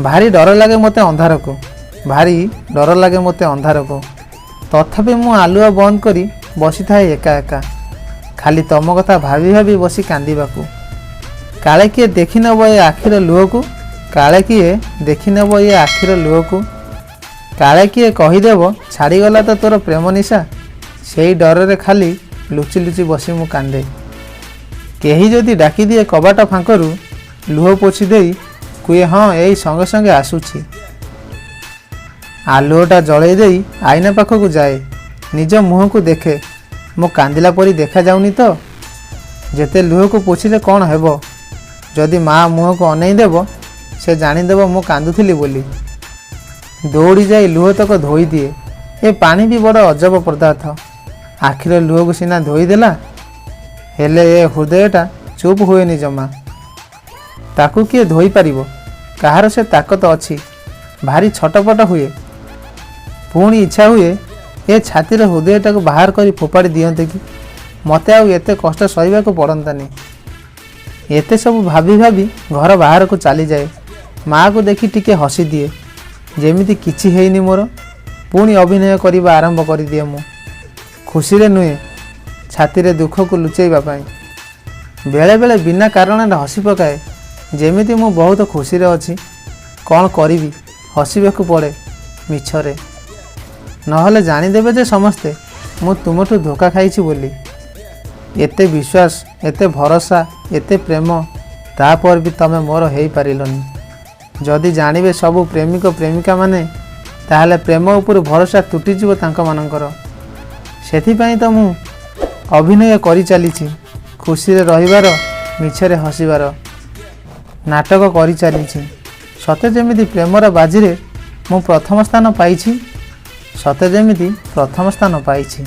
ଭାରି ଡର ଲାଗେ ମୋତେ ଅନ୍ଧାରକୁ, ଭାରି ଡର ଲାଗେ ମୋତେ ଅନ୍ଧାରକୁ। ତଥାପି ମୁଁ ଆଲୁଅ ବନ୍ଦ କରି ବସିଥାଏ ଏକା ଏକା, ଖାଲି ତମ କଥା ଭାବି ଭାବି ବସି କାନ୍ଦିବାକୁ। କାଳେ କିଏ ଦେଖିନେବ ଏ ଆଖିର ଲୁହକୁ, କାଳେ କିଏ ଦେଖିନେବ ଏ ଆଖିର ଲୁହକୁ, କାଳେ କିଏ କହିଦେବ ଛାଡ଼ିଗଲା ତ ତୋର ପ୍ରେମ ନିଶା। ସେଇ ଡରରେ ଖାଲି ଲୁଚି ଲୁଚି ବସି ମୁଁ କାନ୍ଦେ। କେହି ଯଦି ଡାକିଦିଏ କବାଟ ଫାଙ୍କରୁ, ଲୁହ ପୋଛି ଦେଇ କୁହେ, ହଁ, ଏଇ ସଙ୍ଗେ ସଙ୍ଗେ ଆସୁଛି। ଆଲୁଅଟା ଜଳେଇ ଦେଇ ଆଇନା ପାଖକୁ ଯାଏ, ନିଜ ମୁହଁକୁ ଦେଖେ, ମୁଁ କାନ୍ଦିଲା ପରି ଦେଖାଯାଉନି ତ? ଯେତେ ଲୁହକୁ ପୋଛିଲେ କ'ଣ ହେବ, ଯଦି ମା ମୁହଁକୁ ଅନେଇ ଦେବ, ସେ ଜାଣିଦେବ ମୁଁ କାନ୍ଦୁଥିଲି ବୋଲି। ଦୌଡ଼ି ଯାଇ ଲୁହତକ ଧୋଇଦିଏ। ଏ ପାଣି ବି ବଡ଼ ଅଜବ ପଦାର୍ଥ। ଆଖିର ଲୁହକୁ ସିନା ଧୋଇଦେଲା, ହେଲେ ଏ ହୃଦୟଟା ଚୁପ୍ ହୁଏନି ଜମା। ତାକୁ କିଏ ଧୋଇପାରିବ? କାହାର ସେ ତାକତ ଅଛି? ଭାରି ଛଟପଟ ହୁଏ। ପୁଣି ଇଚ୍ଛା ହୁଏ ଏ ଛାତିର ହୃଦୟଟାକୁ ବାହାର କରି ଫୋପାଡ଼ି ଦିଅନ୍ତେ କି, ମୋତେ ଆଉ ଏତେ କଷ୍ଟ ସହିବାକୁ ପଡ଼ନ୍ତାନି। ଏତେ ସବୁ ଭାବି ଭାବି ଘର ବାହାରକୁ ଚାଲିଯାଏ। ମାଆକୁ ଦେଖି ଟିକେ ହସିଦିଏ, ଯେମିତି କିଛି ହେଇନି ମୋର। ପୁଣି ଅଭିନୟ କରିବା ଆରମ୍ଭ କରିଦିଏ ମୁଁ, ଖୁସିରେ ନୁହେଁ, ଛାତିରେ ଦୁଃଖକୁ ଲୁଚେଇବା ପାଇଁ। ବେଳେବେଳେ ବିନା କାରଣରେ ହସି ପକାଏ, ଯେମିତି ମୁଁ ବହୁତ ଖୁସିରେ ଅଛି। କ'ଣ କରିବି, ହସିବାକୁ ପଡ଼େ ମିଛରେ, ନହେଲେ ଜାଣିଦେବେ ଯେ ସମସ୍ତେ ମୁଁ ତୁମଠୁ ଧୋକା ଖାଇଛି ବୋଲି। ଏତେ ବିଶ୍ୱାସ, ଏତେ ଭରସା, ଏତେ ପ୍ରେମ, ତାପରେ ବି ତମେ ମୋର ହେଇପାରିଲନି। ଯଦି ଜାଣିବେ ସବୁ ପ୍ରେମିକ ପ୍ରେମିକାମାନେ, ତାହେଲେ ପ୍ରେମ ଉପରୁ ଭରସା ତୁଟିଯିବ ତାଙ୍କମାନଙ୍କର। ସେଥିପାଇଁ ତ ମୁଁ ଅଭିନୟ କରିଚାଲିଛି ଖୁସିରେ ରହିବାର, ମିଛରେ ହସିବାର ନାଟକ କରିଚାଲିଛି, ସତେ ଯେମିତି ପ୍ରେମର ବାଜିରେ ମୁଁ ପ୍ରଥମ ସ୍ଥାନ ପାଇଛି, ସତେ ଯେମିତି ପ୍ରଥମ ସ୍ଥାନ ପାଇଛି।